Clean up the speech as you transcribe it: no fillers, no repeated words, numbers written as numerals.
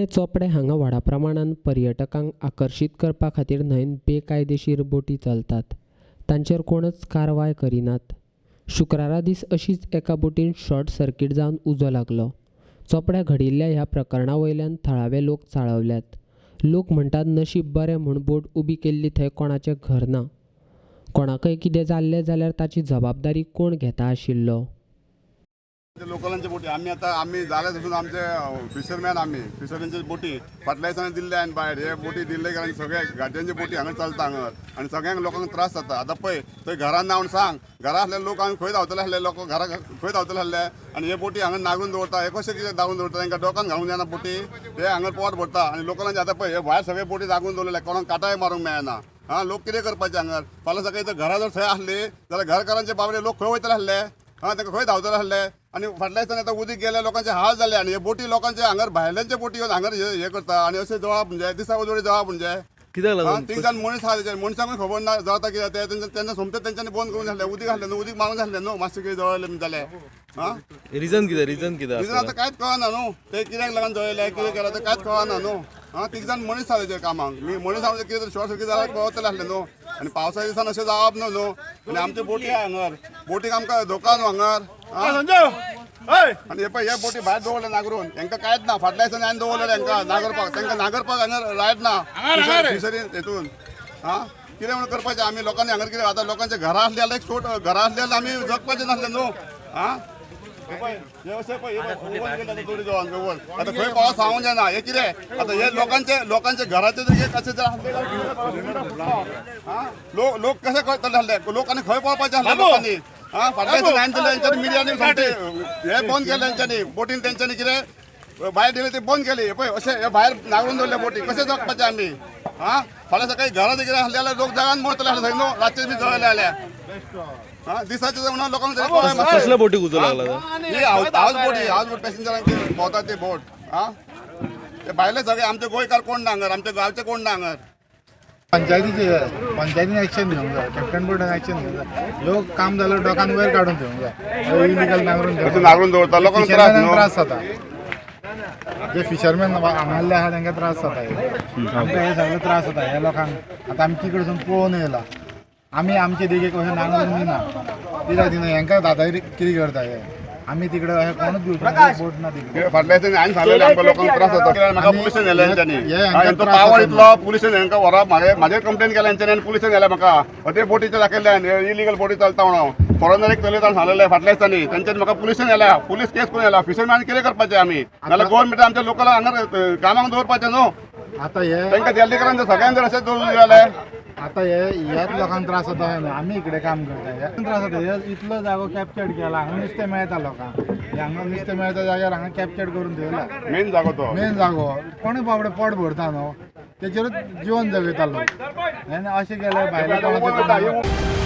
पेडणे चोपडे हांगा व्हडा प्रमाणान पर्यटकांक आकर्शीत करपा खातीर न्हंयेन बेकायदेशीर बोटी चलतात. तांचेर कोणच कारवाय करिनात. शुक्रारा दीस अशीच एका बोटीन शॉर्ट सर्किट जावन उजो लागलो. चोपड्या घडिल्ल्या ह्या प्रकरणा वयल्यान थळावे लोक चाळवल्यात. लोक म्हणटात नशीब बरें म्हूण बोट उबी केल्ली थंय कोणाचें घर ना. कोणाकय कितें जाल्लें जाल्यार ताची जबाबदारी कोण घेता आशिल्लो? लोकलांचे बोटी आमी आतां आमी जाले पासून आमचे फिशरमॅन आमी फिशरींचे बोटी फाटल्या दिसांनी दिल्ले आनी भायर हे बोटी दिल्ले कारण सगळे गाडयांचे बोटी हांगा चलता हांगा आनी सगळ्यांक लोकांक त्रास जाता. आतां पळय थंय घरान ना म्हूण सांग, घरा आसले लोक हांगा खंय धांवतले आसले, लोक घरा खंय धांवतले आसले आनी हे बोटी हांगा नागरून दवरता. हे कशें कितें दागून दवरता? तांकां डोकान घालूंक जायना बोटी, हे हांगा पोट भरता आनी लोकलांचे आतां पळय हे भायर सगळे बोटी दागून दवरलेले, कोणाक काटाय मारूंक मेळना. आं, लोक कितें करपाचें हांगा? फाल्यां सकाळी जर घरा जर थंय आसली जाल्यार घरकारांचे बाबडे लोक खंय वयतले आसले? आं, तांकां खंय धांवतले आसले? आनी फाटल्या दिसांनी आतां उदीक गेले लोकांचे हाल जाले आनी हे बोटी लोकांचे हांगर भायल्यांचे बोटी येवन हांगर हे करता आनी अशें जळप म्हणजे दिसा उजवाडी जळप म्हणजे कित्याक लागून? तीग जाण मनीस आहा तेचेर, मनशांकूय खबर ना जळता कितें तें. तेन्ना सोमतें तेंच्यांनी बंद करून जालें, उदीक आसलें न्हू, उदीक मारून जालें न्हू, मातशें कितें जळयलें जालें. आं, रिजन कितें? रिजन कितें? रिजन आतां कांयच कळना न्हू, ते कित्याक लागून जळयलें कितें केलां तें कांयच कळना न्हू. आं, तीग जाण मनीस आहा तेचेर कामाक, मनीस आहा कितें तरी शॉर्ट सर्कीट जाल्यार कळतलें आसलें न्हू. आनी पावसा दिसान अशें जावप न्हू न्हू. आनी आमचे बोटी आहा हांगर, बोटीक आमकां धोका न्हू हांगर. आनी हे पळय हे बोटी भायर दवरले नागरून, हेंकां कांयच ना. फाटल्या दिसांनी हांवें दवरलें हेंकां नागरपाक, तांकां नागरपाक हांगा रायट ना फिशरी हेतून. आं, कितें म्हणून करपाचें आमी लोकांनी हांगर कितें? आतां लोकांच्या घरा आसलें जाल्यार एक सोट, घरा आसलें जाल्यार आमी जगपाचें नासलें न्हू. आं, हे अशें पळय आतां खंय पावस सांगूंक जायना. हे कितें आतां हे लोकांचे लोकांचे घराचे कशें जर आसलें, लोक कशें करतले आसले? लोकांनी खंय पळपाचें आसलें लोकांनी? आं, फाटल्या दिसा हांवें दिलें तेंच्यांनी मिडियांनी सोमतें हे बंद केलें तेंच्यांनी, बोटीन तेंच्यांनी कितें भायर दिलें ते बंद केली. पळय अशें हे भायर नागरून दवरले बोटी, कशें जगपाचें आमी? आं, फाल्यां सकाळी घरां कितें आसलें जाल्यार लोक जगान मरतले आसले थंय न्हू, रातचे बी जळयले जाल्यार. आं, दिसाचे म्हणून लोकांक कसल्या बोटीक उजो लागला? ही हाऊस बोटी, हाऊस बोट पॅसेंजरांची भोंवता ती बोट. आं, ते भायले सगळे आमचे गोंयकार कोण ना हांगर, आमचे गांवचे कोण ना हांगर. पंचायतीचे पंचायतीन एक्शन घेवंक जाय, कॅप्टन बोर्डान एक्शन घेवंक जाय. लोक काम जाल्यार डोकान वयर काडून घेवंक जाय, इलिगल नांगरून अशें नागरून दवरता लोकांक त्रास न्हू, त्रास जाता. जे फिशरमॅन हांगासरले आहा तांकां त्रास जाता, आमकां हे सगळे त्रास जाता ह्या लोकांक. आतां आमी तिकडसून पळोवन येयला, आमी आमचे देगेक अशें नांगरून दिना, कित्याक दिना? हेंकां दादागिरी कितें करता हे? आमी तिकडे अशें कोणूच दिवचो बोट ना तिकडे. फाटल्या दिसांनी हांवें सांगलेलें आमकां लोकांक त्रास जाता, म्हाका पुलिसान व्हेलें हेंच्यांनी, हेंचो पावर इतलो पुलिसान हेंकां व्हरप, म्हाजेर कंप्लेन केल्या हेंच्यांनी आनी पुलिसान व्हेलें म्हाका. ते बोटीचेर दाखयल्ले इलिगल बोटी चलता म्हणून फॉरेनर एक चलयता सांगलेलें फाटल्या दिसांनी, तेंच्यांनी म्हाका पुलिसान व्हेल्या, पुलीस केस करून व्हेला. फिशरमॅन कितें करपाचें आमी? नाल्यार गोवोरमेंट आमच्या लोकल हांगा कामाक दवरपाचें न्हू. आतां हे तांकां दिल्लीकरांक सगळ्यांक जर अशें दवरून जाल्यार आतां हे ह्याच लोकांक त्रास जाता. आमी इकडे काम करता, त्रास जाता. इतलो जागो कॅप्चर्ड केला, हांगा नुस्तें मेळटा लोकांक, हांगा नुस्तें मेळटा जाग्यार हांगा कॅप्चर्ड करून दवरला. मेन जागो तो, मेन जागो कोणी बाबडे पोट भरता न्हू, तेचेरूच जिवन जगयता लोक. आनी अशें केल्यार भायल्या कोणाचें.